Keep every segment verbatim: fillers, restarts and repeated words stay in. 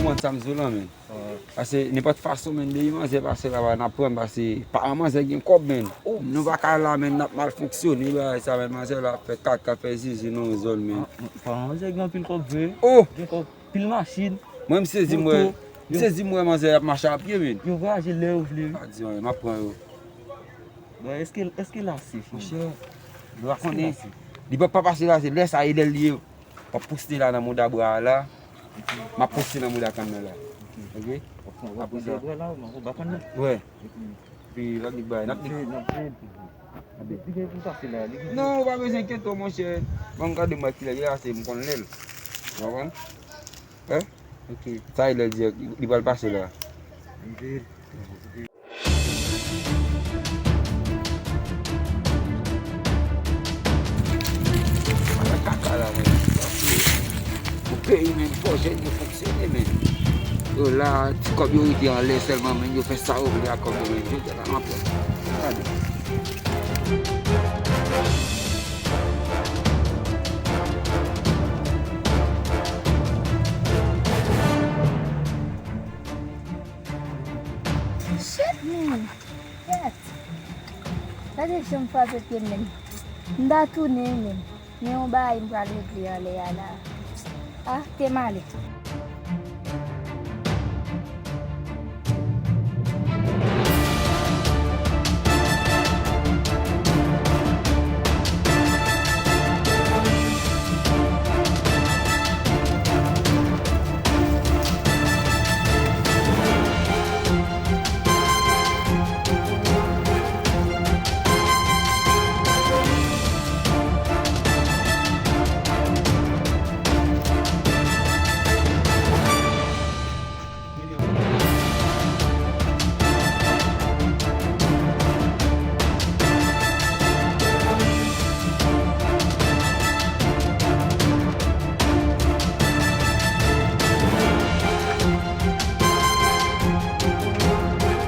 Mwen sa m di w lan, men. Pase nenpòt fason, men, depi manzè pase la, n ap pran, pase paran manzè gen kòb, men. Nou pa ka la, men, n ap mal fonksyone, bagay sa, men, manzè la ap fè kaka, fè zizi nan yon zòn, men. Paran manzè gen anpil kòb vre. Oh! Gen kòb, pil machin. Mwen, m sezi, m wè, m sezi, m wè manzè ap mache a pye, men. Yo vwayaje lè yo vle, wi. Pa di anyen, m ap pran yo. Bon, èske, èske l ase, frè? Monchè, m pa konnen. Li p ap pa pase la, se lè sa e lè l ye. M ap poste la nan mouda bra a la. M ap poste nan mouda kann nan la. Ok? Apre sa. Wè. Epi, l ap nik bay, l ap nik. Non, ou pa bezwen enkyete w, monchè. Ban m gade m wè kilè l ye la, se m konn lè l. Ou konprann? Hein? Ok. Sa e lè l di, li pral pase la. Ala kaka la, mwen. Pou peyi, men, fò jèn yo fonksyone, men. Yo la, ti kòb yo rete anlè sèlman, men, yo fè sa yo vle ak kòb yo, men. Jodi a la, m ap wè. Gade. Shit, man. Shit. Gade jan m frape pye m, men. M ta tounen, men. Men yon bagay m pral regle anlè a la. Ah, te m ale.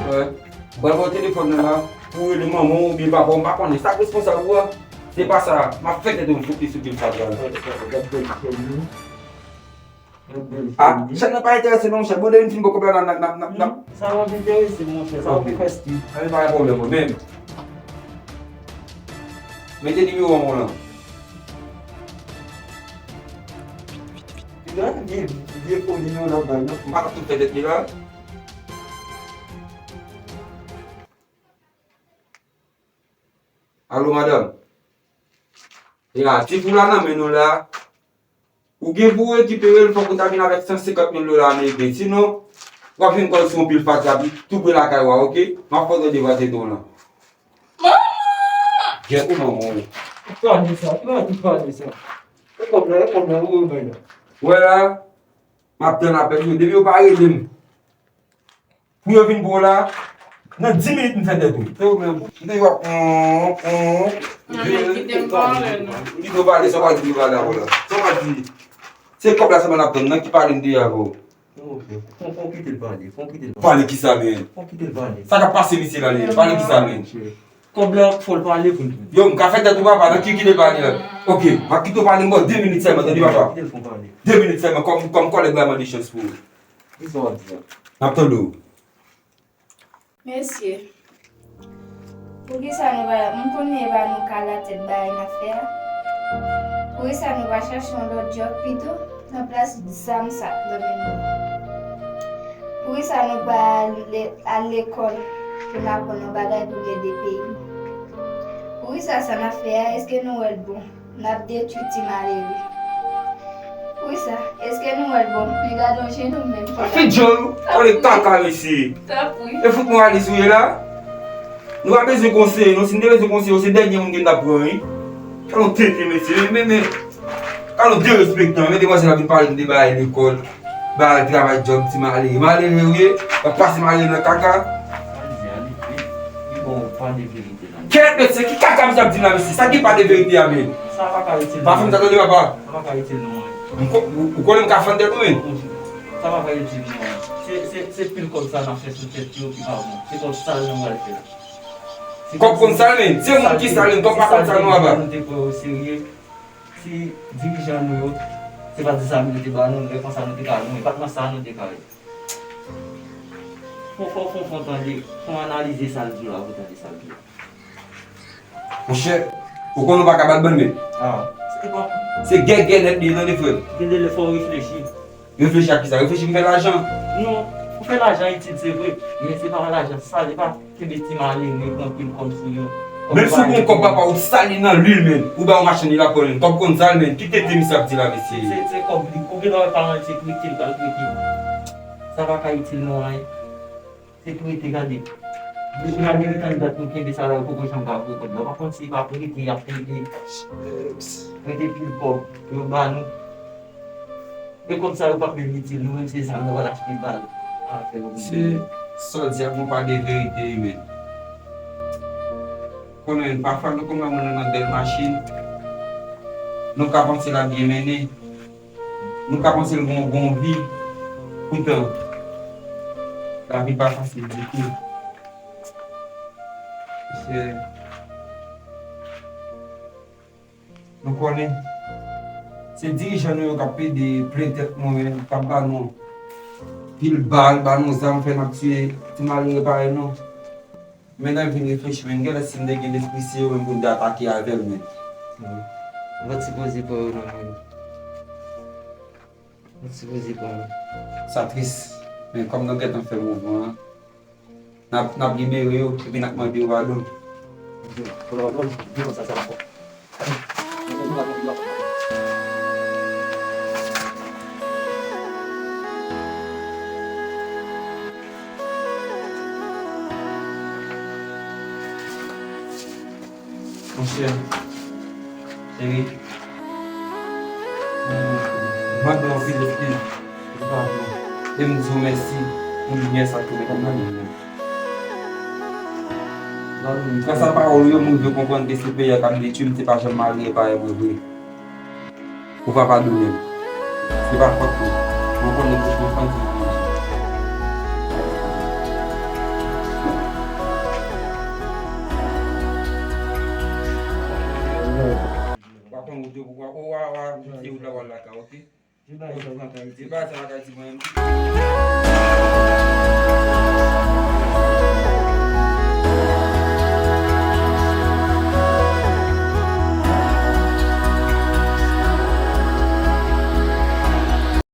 Wè. Mwen pran telefòn nan la pou rele manman w oubyen papa w, m pa konnen. Sa k responsab ou a? Se pa sa. M ap fè tèt ou m fouti sou pil fatra. Ah, chèn nan pa enterese non, monchè. Bon, depi n fin poko blan nan, nan, nan, nan, nan. Sa w ap enterese, monchè. Sa w ap fè sti. Anben, pa gen pwoblèm, mwen menm. Mete nimewo an lan. Vye, vye fo nimewo n ap bay, non. M pa t ap tou fè tèt li la. Alo, madanm. Ya, ti pou la nan men nou la. Ou gen pou w rekipere l, fòk ou ta vin avèk san senkant mil dola ameriken. Sinon, w ap jwenn kò l sou yon pil fatra, tou pre lakay ou a, oke? M ap fè w tande vwa tete w lan. Manman! Gèt ou manman w. Ou pale sa, ou pale sa. E kòb la, e kòb la, ou remèt la. Wè la, m ap tann apèl yo. Depi yo pa rele m, pou yo vin pou w la, nan dis minit m fè tèt ou. Se ou menm. M te wè, on, on. Kite m pale, non. Kite w pale, sa w pa di m pale avè w la. Sa w pa di. Se kòb la sèlman n ap tann, nan ki pale m te ye avè w. Fon, fon kite l pale, fon kite l pale. Pale kisa, men? Fon kite l pale. Sa k ap pase, mesye la, men? Pale kisa, men? Kòb la, fò l pale pou l jwenn. Yo, m ka fè tèt ou papa, nan ki kite l pale la? Oke, m ap kite w pale, m ba w de minit sèlman, tande papa. Kite l fon pale. De minit sèlman, kòm, kòm kòlèg la mande chans pou ou. Kisa w ap di a? M ap tande w. Mesye, poukisa nou pa, m konnen e pa nou ka la tèt bagay n ap fè a. Poukisa nou pa chache yon lòt djòb pito nan plas zam sa k nan men nou? Poukisa nou pa al, al lekòl pou n aprann yon bagay pou n ede peyi nou? Poukisa sa n ap fè a, èske nou wè l bon? N ap detwi ti malere. Wi sa, èske nou wè l bon? Men gade yon jenou menm ki la. Fè djòl ou, kòlèg kaka mesye. Tanpri. E fout mwalis ou ye la? Nou pa bezwen konseye non, si n te bezwen konseye, se dènye moun ke n t ap pran wi. Gade yon tenten mesye, men, men, men. Gade yon derespektan, men demwazèl ap vin pale m de bagay lekòl. Ba al travay djòb ti malere. Malere ou ye, w ap pase malere nan kaka. Sa l di a, li, li, li bon, w pale verite la. Kèt mesye, ki kaka misye ap di la, mesye? Sa ki pa de verite a, men? Sa pa ka itil nou. Pa fè m sa tande, papa. Sa pa ka itil nou, wi. M ko-, ou, ou konnen m ka fann tèt ou, men. Sa pa ka itil nou, wi. Se, se, se pil kòb sa n ap fè sou tèt yo ki pa bon. Se kòb sal nou pral fè la. Kòb konn sal, men. Se moun ki sal, men kòb pa konn sal non, papa. Nou te pran yo serye. Se dirijan nou yo, Se pa di sa nou te ba nou, lè konsa nou te ka lwen. E pa t nan sa nou te ka ye. Fò, fò, fò, fò tande, fò analize sa l di w la, pou tande sa l di w la. Monchè, ou konnen w pa ka bat bann men. Ah, se pa. Se gègè nèt li ye, tande, frè m. Gen de lè fò w reflechi. Reflechi ak kisa? Reflechi pou m fè lajan? Non, pou fè lajan itil, se vre. Men se pa lajan sal, se pa kenbe ti malere, pran pil kòb sou yo. Menm si w gen yon kòb papa, ou sal li nan lwil, men. Ou ba yon machann, li la pran l, men. Kòb konn sal, men. Ki tete misye ap di la, mesye? Se, se kòb li. Ou gentan wè paran l, se prete l pral prete. Sa pa ka itil nou anyen. Se prete, gade. Depi nan dirijan dat nou kenbe sa la, yo poko janm ka voye kòb la. Ou pa konn si y ap prete, y ap prete. Prete pil kòb pou yo ba nou. E kòb sa yo p ap menm itil nou, menm se zam nou pral achte bal. Afè yo. Se sòdya pou pale verite wi, men. Konnen pafwa nou konn wè moun nan bèl machin. Nou ka panse l ap byen mennen. Nou ka panse l gen yon bon vi. Poutan, lavi pa fasil ditou. Mesye, nou konnen, se dirijan nou yo k ap plede plen tèt nou, men, k ap ba nou pil bal, ba nou zam, fè n ap tiye ti malere parèy nou. Men lè m vin reflechi, men, genlè si m te gen lespri, se yo menm pou n te atake avè l, men. Wi. Ou pa t sipoze pran yo nan men yo. Ou pa t sipoze pran yo. Sa tris, men kòm nou gentan fè mouvman an, n ap, n ap libere yo, epi n ap mande yo padon. Padon, padon, padon, sa, sa, sa. Monchè, cheri, m mande w anpil eskiz. E m di w mèsi pou limyè sa k te mete nan men m nan. Gras a pawòl ou yo, m rive konprann ke se peyi a k ap detwi m, se pa janm mari e pa e vre vre. Ou pa padone m. Se pa fòt mwen. Mwen konnen ke se yon fanm ki manje. Ou pa konn wout yo pou w, ou a, ou a, se wout la w al lakay, oke? Se bagay sa w pa ka di. Se bagay sa w pa ka di mwen menm.